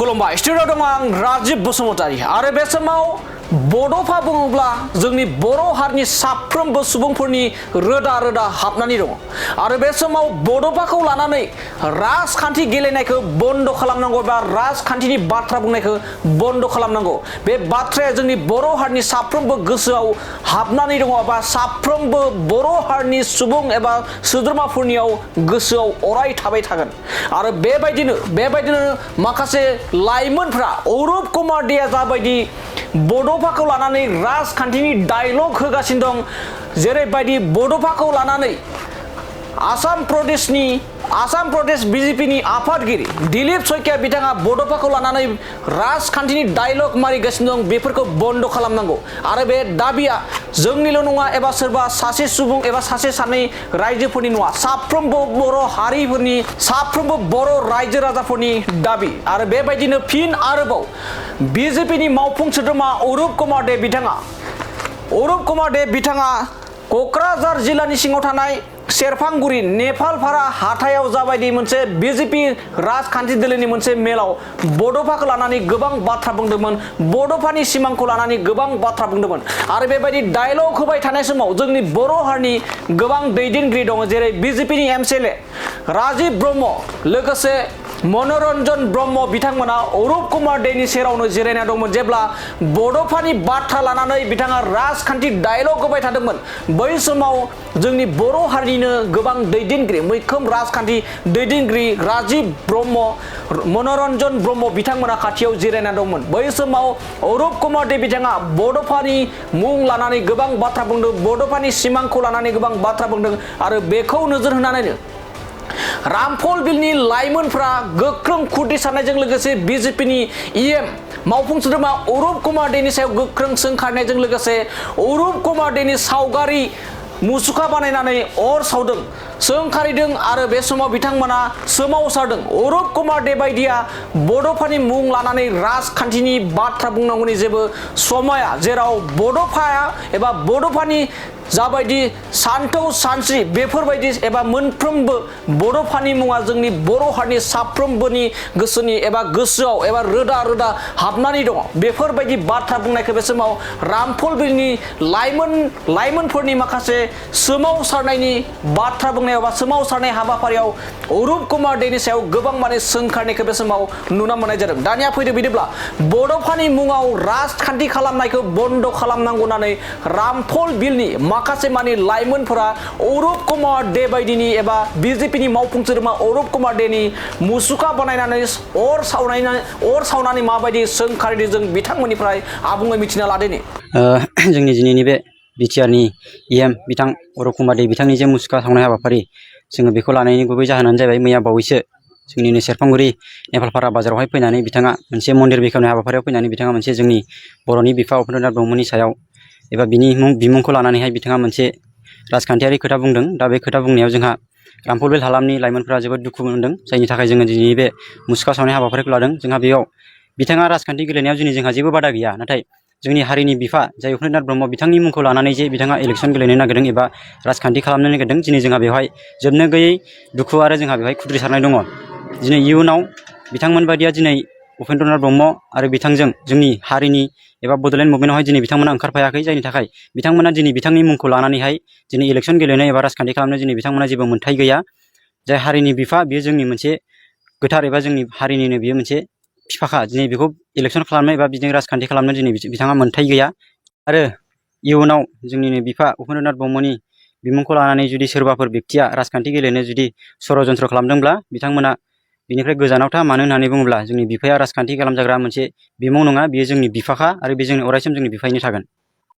खुलुमबाय स्टुडिअ दं आं राजिब बसुमतारी आरो बे समाव बड'फा बुङोब्ला जोंनि बर' हारिनि साफ्रोमबो सुबुंफोरनि रोदा रोदा हाबनानै दङ आरो बे समाव बड'फाखौ लानानै राजखान्थि गेलेनायखौ बन्द खालामनांगौ एबा राजखान्थिनि बाथ्रा बुंनायखौ बन्द खालामनांगौ। बे बाथ्राया जोंनि बर' हारिनि साफ्रोमबो गोसोआव हाबनानै दङ एबा साफ्रोमबो बर' हारिनि सुबुं एबा सोद्रोमाफोरनियाव गोसोआव अराय थाबाय थागोन आरो बेबायदिनो माखासे लाइमोनफ्रा अरुप कुमार देआ जाबायदि बड'फाखौ लानानै राजखान्थिनि डायलग होगासिनो दं, जेरैबायदि बड'फाखौ लानानै आसाम प्रदेश बिजेपिनि आफादगिरि दिलीप सयकिया बिथाङा बड'फाखौ लानानै राजखान्थिनि डायलग मारिगासिनो दं, बेफोरखौ बन्द खालामनांगौ आरो बे दाबिया जोंनिल' नङा एबा सोरबा सासे सुबुं एबा सासे सानै रायजोफोरनि नङा, साफ्रोमबो बर' हारिफोरनि साफ्रोमबो बर' रायजो राजाफोरनि दाबि। आरो बेबायदिनो फिन आरोबाव बिजेपिनि मावफुं सोद्रोमा अरुप कुमार दे बिथाङा क'क्राझार जिल्लानि सिङाव थानाय सेरफांगुरि नेपालपारा हाथायाव जाबायदि मोनसे बिजेपि राजखान्थि दोलोनि मोनसे मेलाव बड'फाखौ लानानै गोबां बाथ्रा बुंदोंमोन, बड'फानि सिमांखौ लानानै गोबां बाथ्रा बुंदोंमोन आरो बेबायदि डायलग होबाय थानाय समाव जोंनि बर' हारिनि गोबां दैदेनगिरि दङ, जेरै बिजेपिनि एमएलए राजिब ब्रह्म लोगोसे मनरन्जन ब्रह्म बिथांमोना अरुप कुमार देनि सेरावनो जिरायना दंमोन जेब्ला बड'फानि बाथ्रा लानानै बिथाङा राजखान्थि डायलग होबाय थादोंमोन। बै समाव जोंनि बर' हारिनिनो गोबां दैदेनगिरि मैखोम राजखान्थि दैदेनगिरि राजिब ब्रह्म मनरन्जन ब्रह्म बिथांमोना खाथियाव जिरायना दंमोन। बै समाव अरुप कुमार दे बिथाङा बड'फानि मुं लानानै गोबां बाथ्रा बुंदों, बड'फानि सिमांखौ लानानै गोबां बाथ्रा बुंदों आरो बेखौ नोजोर होनानैनो रामफल बिलनि लाइमोनफ्रा गोख्रों खुद्रि सारनायजों लोगोसे बिजेपिनि इएम मावफुं सोद्रोमा अरुप कुमार देनि सायाव गोख्रों सोंखारनायजों लोगोसे अरुप कुमार देनि सावगारि मुसुखा बानायनानै अर सावदों, सोंखारिदों आरो बे समाव बिथांमोना सोमावसारदों। अरुप कुमार दे बायदिया बड'फानि मुं लानानै राजखान्थिनि बाथ्रा बुंनांगौनि जेबो समाया, जेराव बड'फाया एबा बड'फानि जाबायदि सान्थौ सानस्रि बेफोरबायदि एबा मोनफ्रोमबो बड'फानि मुङा जोंनि बर' हारिनि साफ्रोमबोनि गोसोनि एबा गोसोआव एबा रोदा रोदा हाबनानै दङ। बेफोरबायदि बाथ्रा बुंनायखौ बे समाव रामफल बिलनि लाइमोनफोरनि माखासे सोमावसारनायनि बाथ्रा बुंनायाव बा सोमावसारनाय हाबाफारियाव अरुप कुमार देनि सायाव गोबां माने सोंखारनायखौ बे समाव नुनो मोननाय जादों। दानिया फैदो बिदिब्ला बड'फानि मुङाव राजखान्थि खालामनायखौ बन्द खालामनांगौ होननानै रामफल बिलनि माखासे माने लाइमोनफोरा अरुप कुमार दे बायदिनि एबा बिजेपिनि मावफुं सोद्रोमा अरुप कुमार देनि मुसुखा बानायनानै अर सावनानै माबायदि सोंखारिदों जों बिथांमोननिफ्राय आबुङै मिथिना लादोनि। जोंनि दिनैनि बे बिटिआरनि इएम बिथां अरुप कुमार दे बिथांनि जे मुसुखा सावनाय हाबाफारि, जोङो बेखौ लानायनि गुबै जाहोनानो जाबाय मैया बावैसो जोंनिनो सेरफांगुरि नेपालपारा बाजारावहाय फैनानै बिथाङा मोनसे मन्दिर बेखेवनाय हाबाफारियाव फैनानै बिथाङा मोनसे जोंनि बर'नि बिफा उपेन्द्रनाथ ब्रह्मनि सायाव एबा बिनि बिमुंखौ लानानैहाय बिथाङा मोनसे राजखान्थियारि खोथा बुंदों। दा बे खोथा बुंनायाव जोंहा रामफल बिल हालामनि लाइमोनफोरा जोबोद दुखु मोनदों, जायनि थाखाय जोङो दिनै बे मुसुखा सावनाय हाबाफारिखौ लादों। जोंहा बेयाव बिथाङा राजखान्थि गेलेनायाव जोंहा जेबो बादा गैया, नाथाय जोंनि हारिनि बिफा जाय उपेन्द्रनाथ ब्रह्म बिथांनि मुंखौ लानानै जे बिथाङा इलेक्सन गेलेनो नागिरदों एबा राजखान्थि खालामनो नागिरदों, दिनै जोंहा बेवहाय जोबनो गैयै दुखु आरो जोंहा बेवहाय खुद्रिसारनाय दङ। दिनै इयुनाव बिथांमोन बायदिया दिनै उपेन्द्रनाथ ब्रह्म आरो बिथांजों जोंनि हारिनि एबा बड'लेण्ड मुभमेन्टआवहाय दिनै बिथांमोना ओंखारफायाखै, जायनि थाखाय बिथांमोना दिनै बिथांनि मुंखौ लानानैहाय दिनै इलेक्सन गेलेनो एबा राजखान्थि खालामनो दिनै बिथांमोना जेबो मोन्थाय गैया। जाय हारिनि बिफा बियो जोंनि मोनसे गोथार एबा जोंनि हारिनिनो बियो मोनसे बिफाखा, दिनै बेखौ इलेक्सन खालामनो एबा बिदिनो राजखान्थि खालामनो दिनै बिथाङा मोन्थाय गैया। आरो इयुनाव जोंनिनो बिफा उपेन्द्रनाथ ब्रह्मनि बिमुंखौ लानानै जुदि सोरबाफोर बेक्तिया राजखान्थि गेलेनो जुदि षड़यन्त्र खालामदोंब्ला बिथांमोना बिनिफ्राय गोजानाव था। मानो होननानै बुङोब्ला जोंनि बिफाया राजखान्थि खालामजाग्रा मोनसे बिमुं नङा, बियो जोंनि बिफाखा आरो बे जोंनि अरायसम जोंनि बिफायैनो थागोन।